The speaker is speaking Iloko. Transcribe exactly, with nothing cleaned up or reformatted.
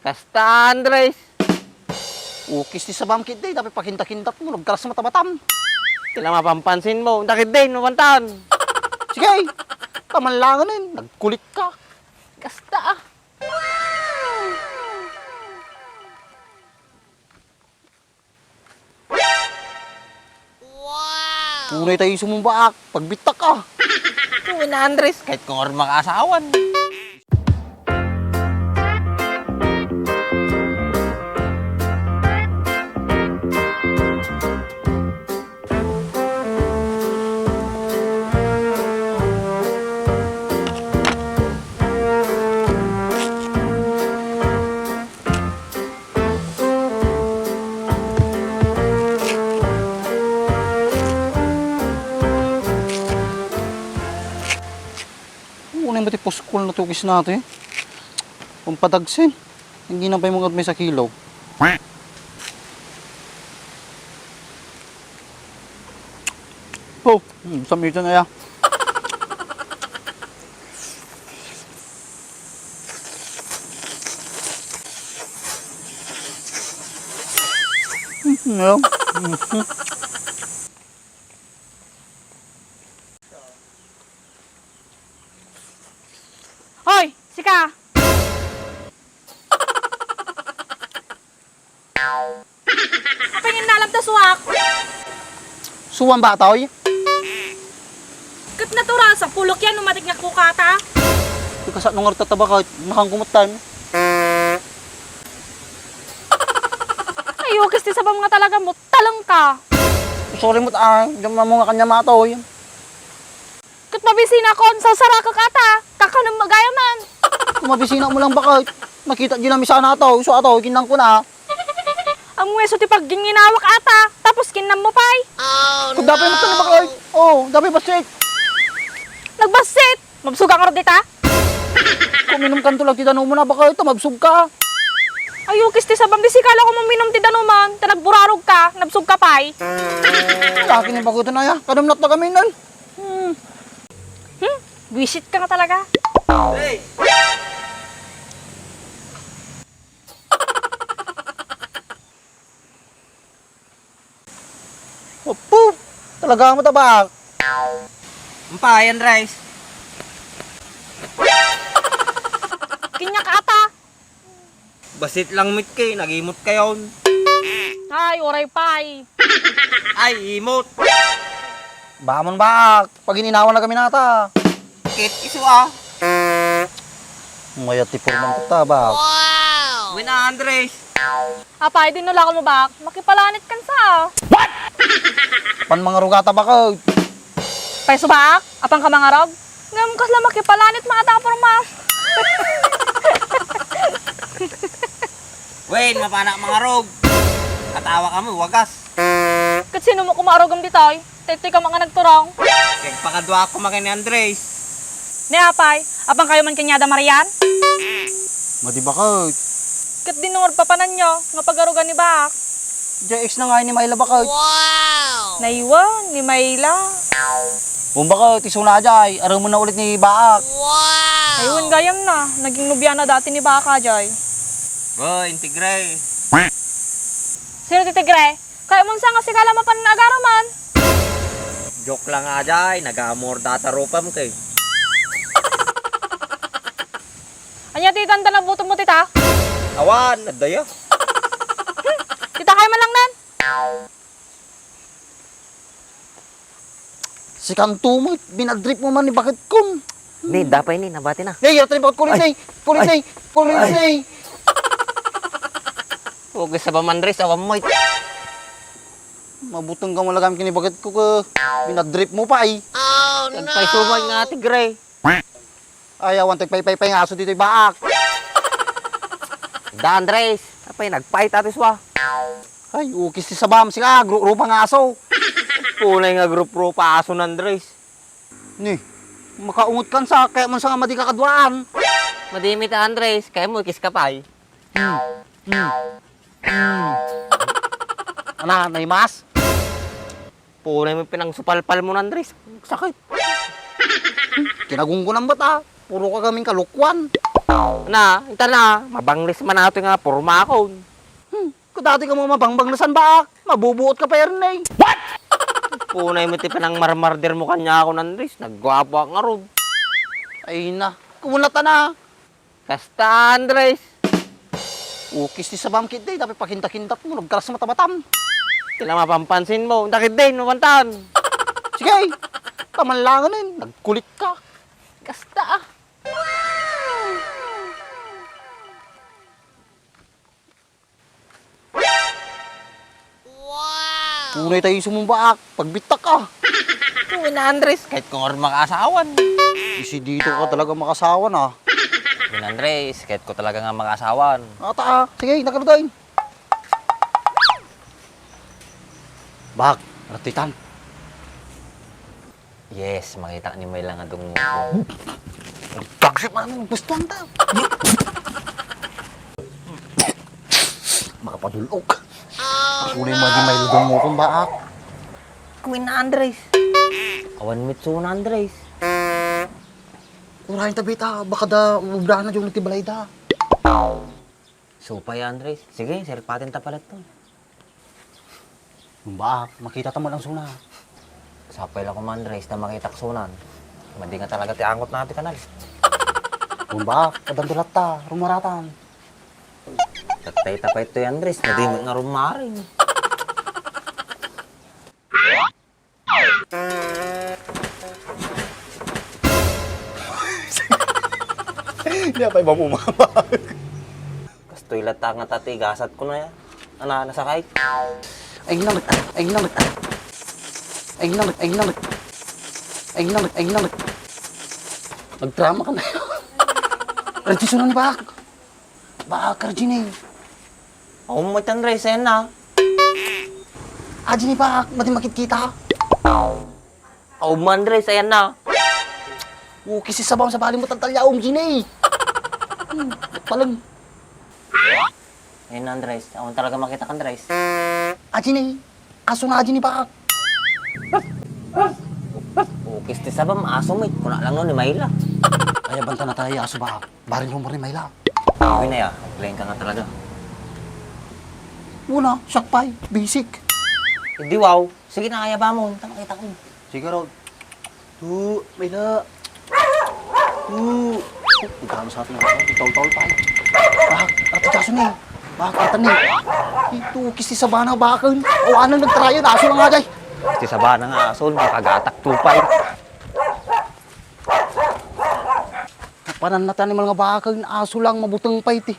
Kasta, Andres. Ukis ti sabam ketdi, dapat pakinta-kintat mo, nagkalas mo tabatam. Ti la mapampansin mo, dakit din, mapantan. Sige, kaman langanen, nagkulit ka. Kasta, ah. Wow! Tunay tayo sumumbaak. Pagbittak ka. Tunay na, Andres. Kahit kung oras makaasawan. Unay mo ti puskol na tukis natin. Pampadagsin. Hindi na pa yung mga may sa kilo. Oh, hmm, sa meter na ya. Hoy, sika! Apay nga inalabta suak? Suam ba, Toy? Ket natural, sapulok yan, umatik nga kukata. Di ka sa nung arta tabakay, nakangkumutan. Ay, ukis ti sabam nga talaga mo, taleng ka. Sorry mo, ah, diyan mo nga kanya matoy. Ket mabisina kon, sasarakek ata, kakanem mo gayaman. Kung mabisina mo lang bakay, nakita di lang misana ataw, isu ataw, kinang ko na. Ammo isu ti pagginginawak ata, tapos kinnam mo pay. Kung dapay mo ito bakay, oh, dapay bassit. Nagbassit! Mabsog ang dita? Kung minum kanto lang ti danuman na bakay, ito, mabsog ka. Ay, ukis ti sabam, di sikala ko maminum ti danuman, ta nagburarog ka, nabsog ka pay. Laki ni bagutan na ya, kadam natna kami nun. Hmm. Hmm? Buwisit ka nga talaga. Opo! Talaga mo, tabak. Umpay, Andres. Kinyak ata. Basit lang mit kay, nagimot kayon. Ay, uray pay. Ay, imot. Bamon bak, pag-ininawan na kami nata. Kit isu a. Mayat ti purman ko ta, bak. Wow! Win a, Andres. Apay, di no lakon mo bak, makipalanit kan sa. What? Pan mangarugata bak, eh. Pay subak, apan ka mangarog? Ngem kasla makipalanit mga tapor, ma. Wen, mapanak mangarog. Katawa ka mo, wagas. Ket sino mo kumarogem ditoy? Taytoy ka nga nagturong. Kagpakadua ako makin ni Andres. Ni apay, apan kayo man kanya da Marian? Madi bakit? Ket dinungor papananyo nga pagarugan ni Bak. Diay ex na nga ni Myla bakit? Wow! Naiwan ni Myla. Kung bakit, isuna diay, aramen na ulit ni Baak. Wow! Naiwan gayam na, naging nobyana dati ni Baka diay. Boy, integre. Sino ti tigre? Kay umunsa nga sigala mapan agaruman? Joke lang, ajay. Nag-aamor data rupam kay. Anya ti tanda na buto mo, tita? Awan, adaya. Tita, kay man lang nan? Sikanto mo, binadrip mo man ni bakit kum. Ni, dapay ni, nabati na. Hey, yata ni bakit kulit Ay. ni. Kulit Ay. ni. Kulit Ay. ni. Okay sa ba, Andres, awan mo. Mabutang ka mo lagam kini bakit ko ka. Binadrip mo pa eh. Oh, no! Nagpaisuman nga, tigre. Ay, awan, tagpaypaypay nga aso ditoy baak. Da, Andres, apay nagpait ato iswa. Ay, ukis ti sabam, sika, gru-, rupa nga aso. Punay nga group rupa aso na, Andres. Ni, makaungot kan sa, kaya man sa nga madi kakaduaan. Madimit, Andres, kaya mo ikis ka pay. Hmm. Hmm. Hmm. Ana, naimas? Punay mo pinangsupalpal mo na, Andres. Sakit. Kinagunggunan ba't, ah? Puro ka kaming kalukwan. Na, inta na, mabanglis man ato nga pormakon. Hmm, kudati ka mo mabangbanglesan, baak. Mabubuot ka pa iren, eh. What? Punay mo ti panangmarmarder mo kaniakon, Andres. Nagguapoak ngarud. Ay na, kumuna ta na. Kasta, Andres. Ukis ti sabam kit, eh. Dapat pakinta-kintat mo. Nagkaras mata-matam. Sila mapampansin mo. Dakit din, mapantan. Sige, taman langan, eh. Nagkulit ka. Kasta, ah. Tunay tayo sumumbaak. Pagbittak ka. Uy, na, Andres, kahit ko nga makaasawan. Isi dito ka talaga makasawan, ah. Uy, na, Andres, kahit ko talaga nga makaasawan. Ata, ah. Sige, nakarudain. Bak, ratitan. Yes, makita ni Mayla nga dungngo. Taksi pa naman, gustuhan ta. Makapadulok. Ako na yung mga di Mayla dungngo kong baak. Queen Andres. Awan mitsuon, Andres. Urayan ta bita, baka da, ubra na yung nagtibalay da. Supay, Andres. Sige, sirpatin ta palit to. Nung baak, makita ta man ang suna. Sapay la koma, Andres, ta makitak sunan. Madi nga talaga ti angot na ti kanal. Nung baak, kadandulat ta, rumaratan. Tattay ta pa ito, Andres, madi nga rumaring. Di pa ibang umabag. Kastoy latta nga tatigasat ko na ya. Ana, nasakay. Ay, nang, ay, nang, ay, nang, ay, nang, ay, nang. Nagdrama ka na. Radyo sunan bak. Bak, Arjine. Ako mo itan, Ray, sen na. Arjine, bak, madi makitkita. Aw man, Andres, ayan na. Ukis ti sabam sa bali mo, tantalya, um, Gini. Hmm, palang. Ayan na, Andres. Awan talaga makita ka, Andres. Aji ni. Aso na aji ni, bak. Ukis ti sabam, aso mo, eh. Kuna lang no ni Mayla. Ay, banta na tayo, aso, bak. Barin rumor ni Mayla. Uy na ya, plain ka nga talaga. Wala, siak pay, basic. Hindi, wow. Sige na, ayaba mo. Tama kita ko. Sige, Rod. Tu, Mayla. Tu. Ikaw sa atin nga, taul-taul pa. Ah, arte kaso ni. Bakit arte ni? Ito, kisti sabana, bakit? Awanan nagtrayan, aso lang nga, jay. Kisti sabana nga, aso, nakagatak, tupay. Panan na ti animal nga bakal, aso lang, mabuteng pay ti.